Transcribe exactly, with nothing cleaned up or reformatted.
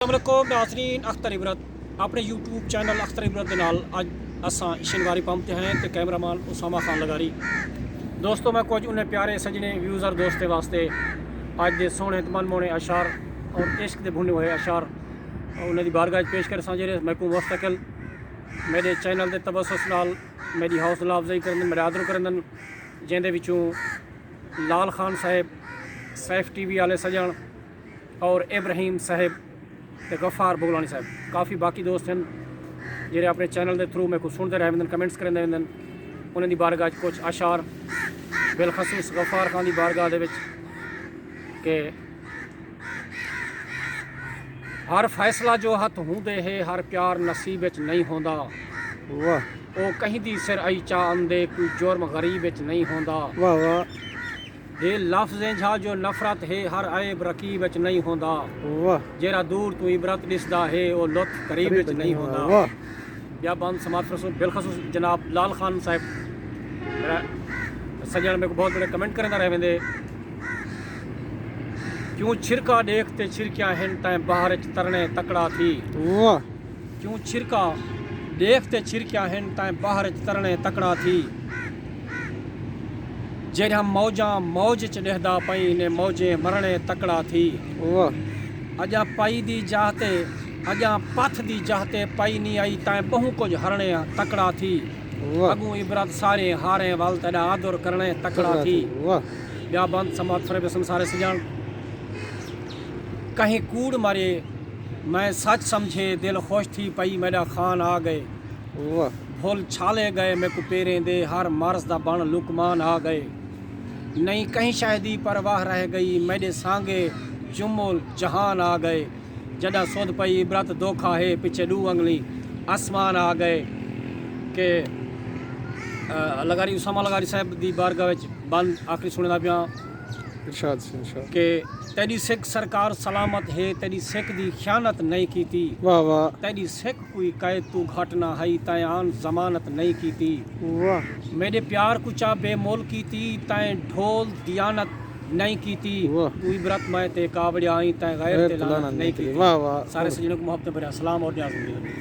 السلام علیکم ناظرین، اختر عبرت اپݨے یوٹیوب چینل اختر عبرت دے نال اڄ اساں شنواری پمپ تے ہیں تے کیمرہ مان اسامہ خان لغاری۔ دوستو، میں کچھ انہیں پیارے سجنے ویوزر دوستیں واسطے اڄ دے سوہݨے تے من موہݨے اشعار اور عشق دے بھنے ہوئے اشعار انہیں دی بارگاہ وچ پیش کرساں، جیڑھے میکوں مستقل میݙے چینل دے تبسس نال میݙی حوصلہ افزائی کریندن، میݙا آدر کریندن، جیندے وچوں لال خان صاحب، سیف ٹی وی والے سڄݨ اور ابراہیم صاحب تے غفار بغلانی صاحب، کافی باقی دوست ہن جیڑھے اپݨے چینل دے تھرو میکوں سݨدے رہ ویندن، کمنٹس کریندے ویندن۔ انہاں دی بارگاہ وچ کچھ اشعار، بالخصوص غفار خان دی بارگاہ دے وچ کہ ہر فیصلہ جو ہتھ ہوندے ہے، ہر پیار نصیب وچ نہیں ہوندا۔ واہ او کہیں دی سر آئی چا اندے، کوئی جرم غریب وچ نہیں ہوندا۔ واہ واہ ہے لفظیں جھا جو نفرت ہے، ہر عیب رقیب وچ نہیں ہوندا۔ واہ جیرا دور توں عبرت ݙسدا ہے، او لطف قریب وچ نہیں ہوندا۔ واہ ٻیا بند سماعت فرسو، بالخصوص جناب لال خان صاحب، میرا سڄݨ میکوں بہت بڑے کمنٹ کریندا رہ ویندے۔ کیوں چھرکا ݙیکھ تے چھرکیاں ہن، تیں بحر اچ ترݨے تکڑا تھی۔ واہ کیوں چھرکا ݙیکھ تے چھرکیاں ہن، تیں بحر اچ ترݨے تکڑا تھی۔ جیڑھیاں موجاں موج اچ ݙہدا پئیں نے، موجیں مرݨے تکڑا تھی۔ واہ اڄاں پائی دی جاہ تے، اڄاں پتھ دی جاہ تے پائی نی آئی، تیں ٻہوں کجھ ہرݨے تکڑا تھی۔ واہ اڳوں عبرت ساریں ہاریں ول، تیݙا آدر کرݨے تکڑا تکڑا تھی۔ تھی۔ واہ ٻیا بند سماعت فرے بسم سارے سڄݨ۔ کہیں کوڑ مارے میں سچ سمجھے، دل خوش تھی پئی میݙا خان آ ڳئے۔ واہ بھل چھالے ڳئے میکوں پیریں دے، ہر مرض دا بݨ لقمان آ ڳئے۔ نئیں کہیں شئے دی پرواہ رہ ڳئی، میݙے سانگے جمل جہان آ ڳئے۔ جݙاں سدھ پئی عبرت دھوکھا ہے، پچھے ݙو انگلیں اسمان آ ڳئے۔ کہ لغاری، اسامہ لغاری صاحب دی بارگاہ وچ بند آخری سݨیندا پیاں۔ ارشاد سئیں ارشاد۔ کہ تیݙی سک سرکار سلامت ہے، تیݙی سک دی خیانت نئیں کیتی۔ واہ واہ تیݙی سک کوئی قید توں گھٹ نہ ہئی، تیں آن ضمانت نئیں کیتی۔ واہ میݙے پیار کوں چا بے مل کیتی، تیں ڈھول دیانت نئیں کیتی۔ واہ۔ توں عبرت میں تے کاوڑیا آئیں، تیں غیر تے لعنت نئیں کیتی۔ واہ واہ سارے سڄݨاں کوں محبت بھریا سلام اور نیاز مندی۔